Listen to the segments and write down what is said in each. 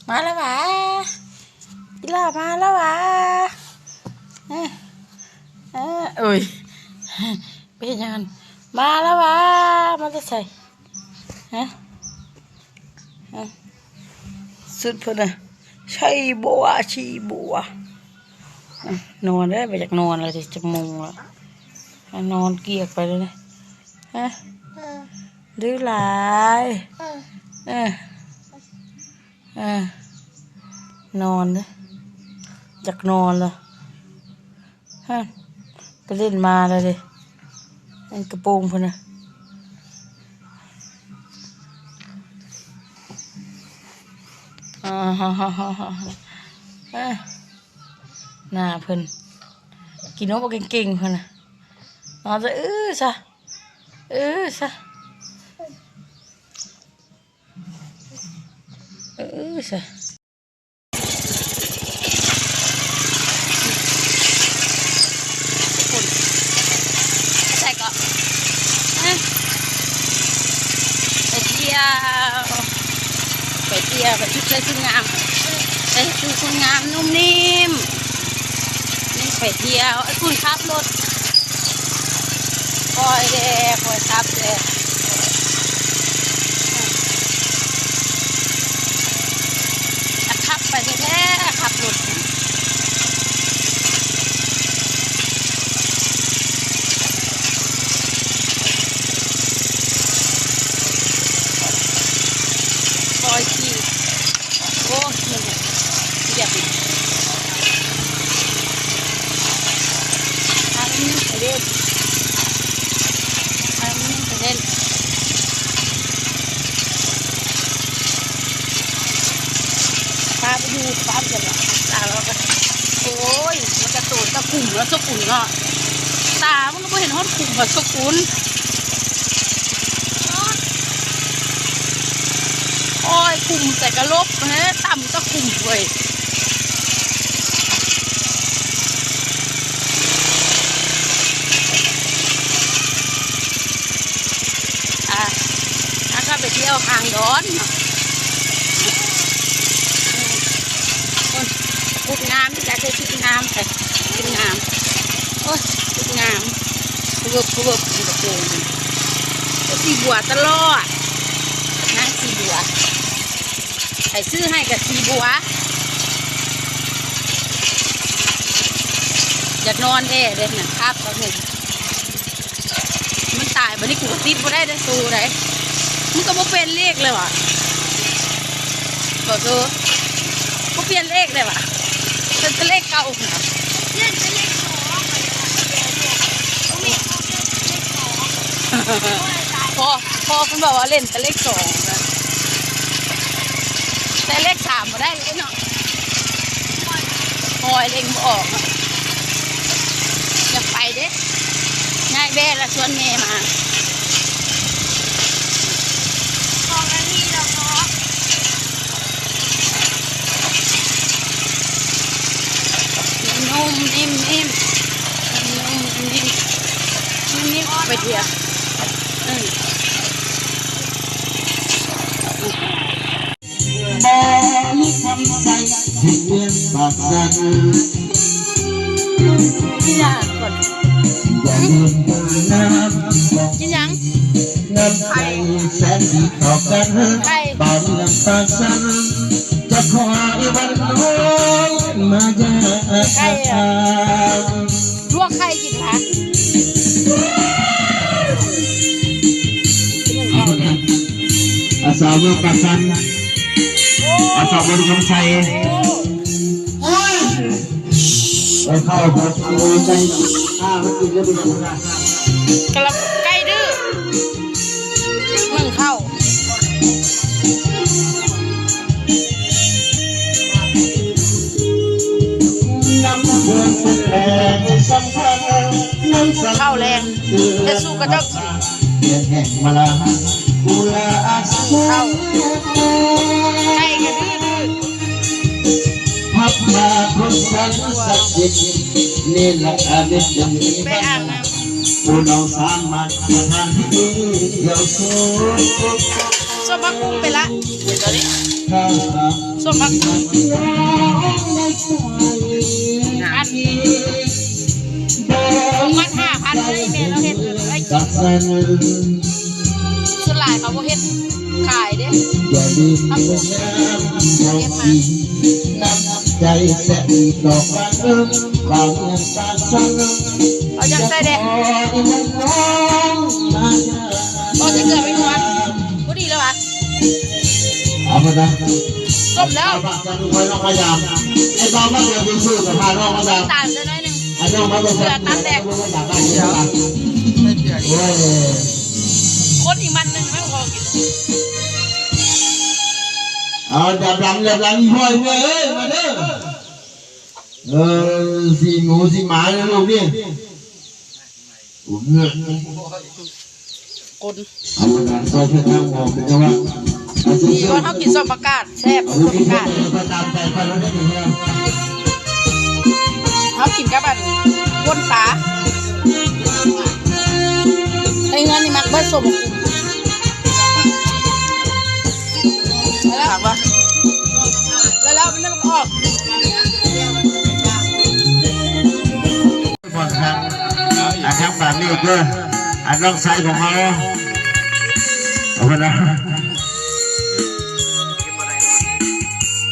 ມາແລ້ວຫວາ? ອີ່ຫຼ້າມາແລ້ວຫວາ? ເອີ ເອີ ໂອ້ຍ ໄປເຮັດຫຍັງຫັ້ນ? ມາແລ້ວຫວາ? ມາແຕ່ໃສ? ຮະ? ຮະ? ສຸດພຸ້ນນະ ໃສ່ບົວ ຂີ້ບົວ. ນອນເດີ ບໍ່ຢາກນອນແລ້ວເດ ຈັກໂມງແລ້ວ? ນອນກຽກໄປເລີຍ. ຮະ? ດື້ຫຼາຍ. ເອີ ເອີ ນອນເດີ ຢາກນອນແລ້ວ. ຮະ ໄປຫຼິ້ນມາແລ້ວເດ ອັນກະໂປງພຸ້ນນະ. ອາ ໜ້າເພິ່ນ ກິນນົມເອົາເກັ່ງໆ ເພິ່ນນະ. ນອນຊະ ເອີຊະ ເອີຊະ ເອີຊະ. ໃສເກາະ? ຮະ? ໄປທ່ຽວ ໄປທ່ຽວ ໄປຊຸດສວຍຊຸດງາມ ໄປຊຸດສວຍຊຸດງາມນຸ້ມນິ້ມ. ນີ້ໄປທ່ຽວ ໄອ້ຄຸນຂັບລົດ ຄ່ອຍແດ່ ຄ່ອຍຂັບແດ່. ອາ ຂັບໄປແທ້ໆ ຂັບລົດ ຄ່ອຍຂີ່. ໂອ້ ມັນຢາກ ພາມັນໄປເດ້ ພາມັນໄປເດ້. ພາໄປຢູ່ຟາມກັນລະ ຕາລາວກະ ໂອ້ຍ ມັນກະໂຕນຕະຂຸ່ມລະ ສະກຸນເນາະ ຕາມັນກະບໍ່ເຫັນຮອດຂຸ່ມວ່າ ສະກຸນ. ໂອ້ຍ ຂຸ່ມໃສກະຫຼົບແທ້ ຕ່ຳຕະຂຸ່ມເວີຍ. ອ່າ ພາກັນໄປທ່ຽວທາງດອນເນາະ. ໂອ້ຍ ງາມ ຈັກໃສ່ຊຸດງາມ ໄປຊຸດງາມ. ໂອ້ຍ ຊຸດງາມ ເວີບ ເວີບ ກະໂປງ ກະສີບົວຕະຫຼອດ ນາງສີບົວ. ໃຜຊື້ໃຫ້ກະສີບົວ. ຢາກນອນແທ້ເດ້ ນະ ຄັກເຂົາເຫັນ. ມັນຕາຍບາດນີ້ ກູກະຕິດບໍ່ໄດ້ເດ້ ໂຕໃດ ມັນກະບໍ່ປ່ຽນເລກເລີຍຫວາ ບໍ່ໂຕ ບໍ່ປ່ຽນເລກເລີຍຫວາ ເປັນແຕ່ເລກເກົ່າ. ພໍ່ ພໍ່ເພິ່ນບອກວ່າເລ່ນແຕ່ເລກສອງ ແຕ່ເລກສາມບໍ່ໄດ້ເລີຍເນາະ. ໂອ້ຍ ເລັ່ງບໍ່ອອກ ຢາກໄປເດ້ ຍາຍແວ່ລະຊວນແມ່ມາ ຂອງອັນນີ້ລະເນາະ ນຸ້ມໆ ນຸ້ມໆ ນຸ້ມໆ ນຸ້ມໆ ໄປເທື່ອ ເອີ. ບໍ່ມີຄຳໃສ ເຮັດເມືອງປາກຊັນ ກິນຫຍັງກ່ອນ ຢ່າລືມເດີນາມ ກິນຫຍັງ ນ້ຳໃຈແສນດີຕໍ່ກັນ ໄຂ່ ບ່າວເມືອງປາກຊັນ ຈະຂໍອີວັນນ້ອຍມາຢາມ ໄຂ່ ລວກໄຂ່ກິນຫວາ ອາ ສາວເມືອງປາກຊັນ ອາ ສາວເມືອງຄຳໄຊ ໂອ້ຍ ເອົາເຂົ້າ ໂອ້ຍ ໄກ່ ຂ້າມັນກິນແລ້ວໄປກິນນະ ກະລະໄກ່ດື້ ໜຶ້ງເຂົ້າ ເຂົ້າແລງ ແຕ່ສູ່ຂະເຈົ້າກິນ ເຂົ້າ ໄກ່ກະດື້ໆ ໄປອາບນ້ຳ ສົ້ມຜັກບຸ້ງໄປລະ. ສອງພັນ ອັນ ສອງພັນຫ້າພັນ ໃຫ້ແມ່ລາວເຮັດ ໄດ້ກິນ ສ່ວນຫຼາຍເຂົາບໍ່ເຮັດຂາຍເດ້ ເຮັດມາ ເອົາຈັ່ງໃສ່ແດ່ ບໍ່ໃສ່ເກືອໄປກ່ອນ ພໍດີແລ້ວຫວາ ເອົາໄປນະ ສົມແລ້ວ ໄອ້ບ່າວມາເກີດເປັນສູດ ພານ້ອງມາດາມ ຕາມໃສ່ໜ້ອຍໜຶ່ງ ເກືອຕາມແດງ ໂອ້ຍ ຄົນອີກມັດໜຶ່ງ ແມ່ນບໍ່ກິນ ເອົາ ດາບຫຼັງ ດາບຫຼັງ ອີ່ພໍ່ອີ່ແມ່ເອີຍ ມາເດີ ເອີ ສີໝູສີໝາເດີລູກນີ້ ກົນ ເອົາ ເຮົາກິນສົ້ມຜັກກາດ ແຊບ ສົ້ມຜັກກາດ ເຮົາກິນກັບອັນ ປົ່ນປາ ໃນເຮືອນນີ້ມັກເບີດສົ້ມ ແລ້ວມັນອອກ ບ່ອນທາງ ອ່າ ທາງຝັ່ງນີ້ຄື ອ່າ ນ້ອງຊາຍຂອງເຮົາ ເອົາເພິ່ນນະ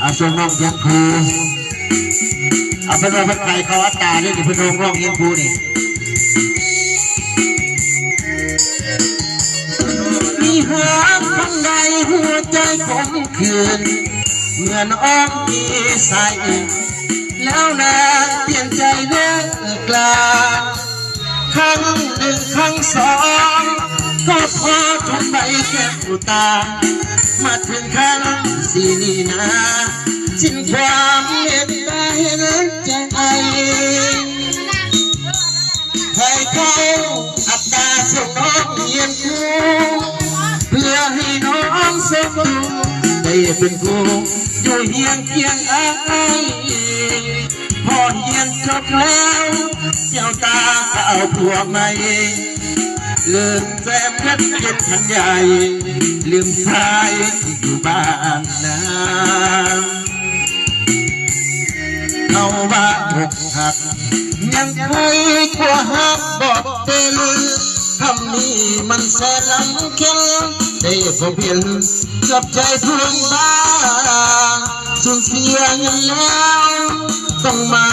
ອ່າ ສົ່ງນ້ອງຮຽນຄູ ອ່າ ເພິ່ນວ່າເພິ່ນໄປເຂົ້າອັດຕານີ້ ເພິ່ນສົ່ງນ້ອງຮຽນຄູນີ້ ມີຫາກຄົນໃດຫົວໃຈຂົມຂື່ນ ເໝືອນອ້ອມມີສາຍອື່ນ ແລ້ວນາງປ່ຽນໃຈເລີກລາ ຄັ້ງໜຶ່ງຄັ້ງສອງ ກໍພໍທົນໄຫວແກ້ວຕາ ມາເຖິງຄັ້ງສີ່ນີ້ນາ ສິ້ນຄວາມເມດຕາເຫັນໃຈ ໃຫ້ເຂົາອັດຕາສົ່ງນ້ອງຮຽນຄູ ເພື່ອໃຫ້ນ້ອງສົມສູ່ ໄດ້ເປັນຄູ່ຢູ່ຮຽງຄຽງອ້າຍ ພໍຮຽນຈົບແລ້ວ ແກ້ວຕາກໍເອົາຜົວໃໝ່ ລືມແຟນເປັນຄັນໃຫຍ່ ລືມຊາຍທີ່ຢູ່ບ້ານນາ ເຮົາວ່າອົກຫັກ ຍັງໄຂກວ່າຮັກບໍ່ເປັນ ຄຳນີ້ມັນແສນລຳເຄັນ ໄດ້ພົບເຫັນກັບໃຈພວງບາ ສູນເສຍເງິນແລ້ວ ຕ້ອງມາ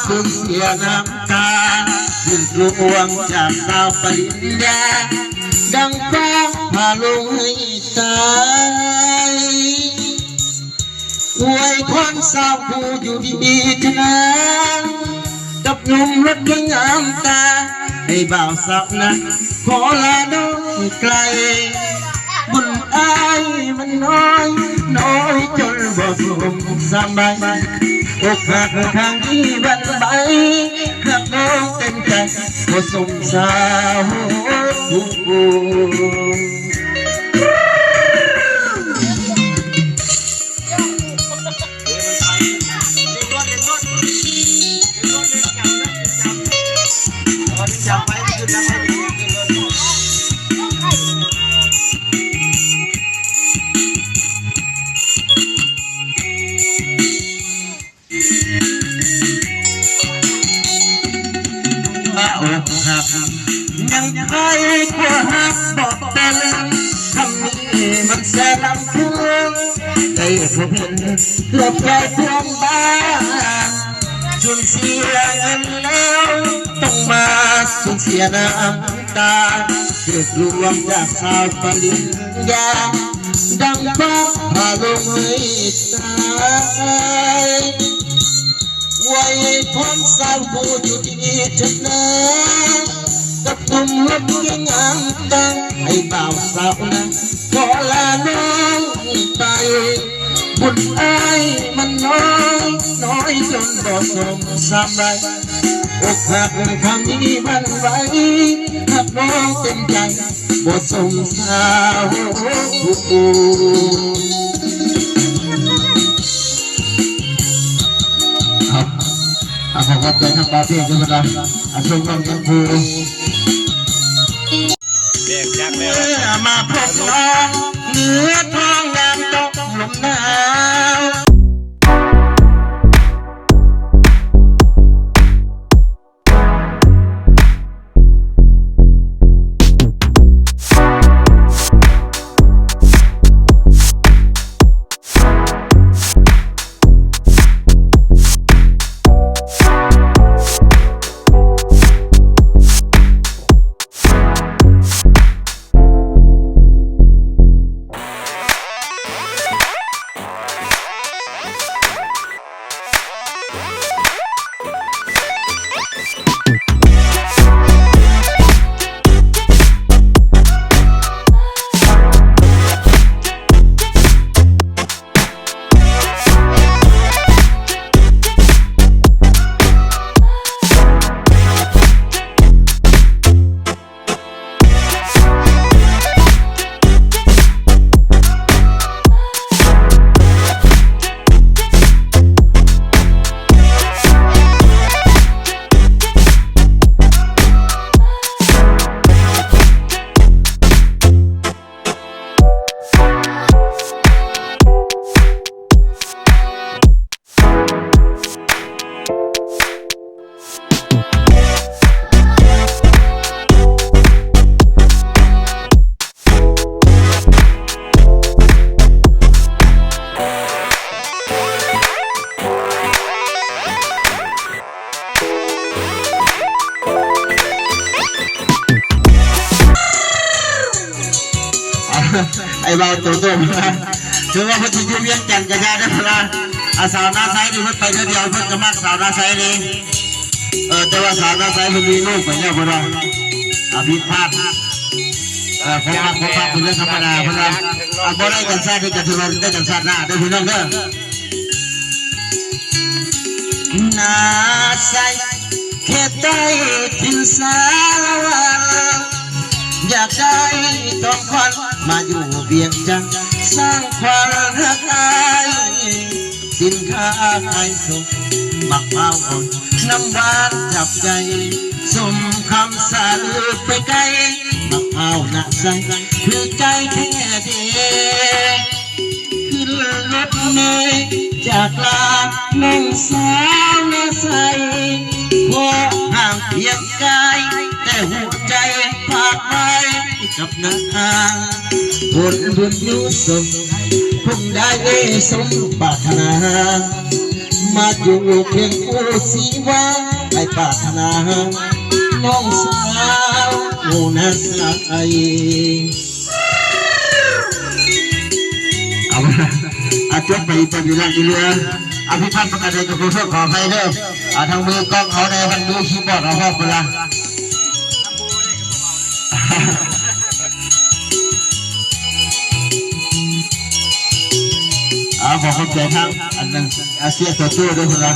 ສູນເສຍນ້ຳຕາ ຖືກລວງຈາກສາວປະລິນຍາ ດັ່ງຟ້າຜ່າລົງໃຫ້ຕາຍ ອວຍພອນສາວຜູ້ຢູ່ດີມີເທີນາ ກັບໜຸ່ມລົດເຄື່ອງງາມຕາ ໃຫ້ບ່າວສາວນາ ຂໍລານ້ອງໄກ ບຸນອ້າຍມັນນ້ອຍ ນ້ອຍຈົນບໍ່ສົມສະບາຍ ອົກຫັກຄັ້ງນີ້ຫວັ່ນໄຫວ ຮັກນ້ອງເຕັມໃຈ ບໍ່ສົມສາວ. ວ່າອົກຫັກ ຍັງໄຂກວ່າຮັກບໍ່ເປັນ ຄຳນີ້ມັນແສນລຳພວງ ໄດ້ພົບເຫັນເກືອບໃຈພວງບາ ສູນເສຍເງິນແລ້ວ ຕ້ອງມາສູນເສຍນ້ຳຕາ ຖືກລວງຈາກສາວປະລິນຍາ ດັ່ງຟ້າຜ່າລົງໃຫ້ຕາຍ ອວຍພອນສາວຜູ້ຢູ່ດີເທີນາ ກັບໜຸ່ມລົດເຄື່ອງງາມຕາ ໃຫ້ບ່າວສາວນາ ຂໍລານ້ອງໄປ ບຸນອ້າຍມັນນ້ອຍ ນ້ອຍຈົນບໍ່ສົມສະບາຍ ອົກຫັກຄັ້ງນີ້ຫວັ່ນໄຫວ ຮັກນ້ອງເຕັມໃຈ ບໍ່ສົມສາວ. ຄັບ ອາ ຂໍຂອບໃຈທາງບ່າວເພງເດີ ເພິ່ນວ່າ ອາ ຊົມນ້ອງຍັງຄູ ມາພົບນ້ອງເໜືອທ້ອງງາມຕ້ອງລົມໜາວ ລາວໂຕໂຕ ຖືວ່າເພິ່ນຊິຢູ່ວຽງຈັນກະຢ່າເດີ ເພິ່ນວ່າ ອາ ສາວນາໄຊນີ້ເພິ່ນໄປເທື່ອດຽວ ເພິ່ນກະມັກສາວນາໄຊເດ້. ເອີ ແຕ່ວ່າສາວນາໄຊເພິ່ນມີລູກໄປແລ້ວ ເພິ່ນວ່າ ອາ ຜິດພາດ ເອີ ຂອງຮັກຂອງພັກເປັນເລື່ອງທຳມະດາ ເພິ່ນວ່າ ອາ ບໍ່ໄດ້ກັນຊາດນີ້ກະຖືວ່າໄດ້ກັນຊາດໜ້າເດີ ພີ່ນ້ອງເດີ. ນາໄຊ ເຂດໃຕ້ຖິ່ນສາລະວັນ ຢາກໄດ້ຈອມຂວັນມາຢູ່ວຽງຈັນ ສ້າງຂວັນຮັກອ້າຍ ສິນຄ້າຂາຍສົ່ງ ໝາກພ້າວອ່ອນ ນ້ຳຫວານຈັບໃຈ ສົມຄຳສາລືໄປໄກ ໝາກພ້າວນາໄຊ ຄືໃຈແທ້ເດ. ຂຶ້ນລົດເມຈາກລານ ນ້ອງສາວນາໄຊ ຂໍຫ່າງພຽງກາຍ ແຕ່ຫົວໃຈຝາກໄວ້ກັບນາງ ຜົນບຸນຢູ່ສົມ ຄົງໄດ້ສົມປາດຖະໜາ ມາຢູ່ຄຽງຄູ່ຊີວາ ໃຫ້ປາດຖະໜາ ນ້ອງສາວນາໄຊ. ເອົາ ອາ ຈົບໄປອີກແຕ່ມີລາກອີເຫຼືອ ອາ ຜິດພາດປະການໃດກະຂໍໂທດຂໍອະໄພເດີ ອາ ທັງມືກ້ອງເຮົາແດ່ ທັງມືຄີບອດເຮົາພ້ອມພຸ້ນລະ ອາ ຂໍຂອບໃຈທັງ ອັນນັ້ນ ອາ ເສຍໂຕໂຕເດີພຸ້ນລະ.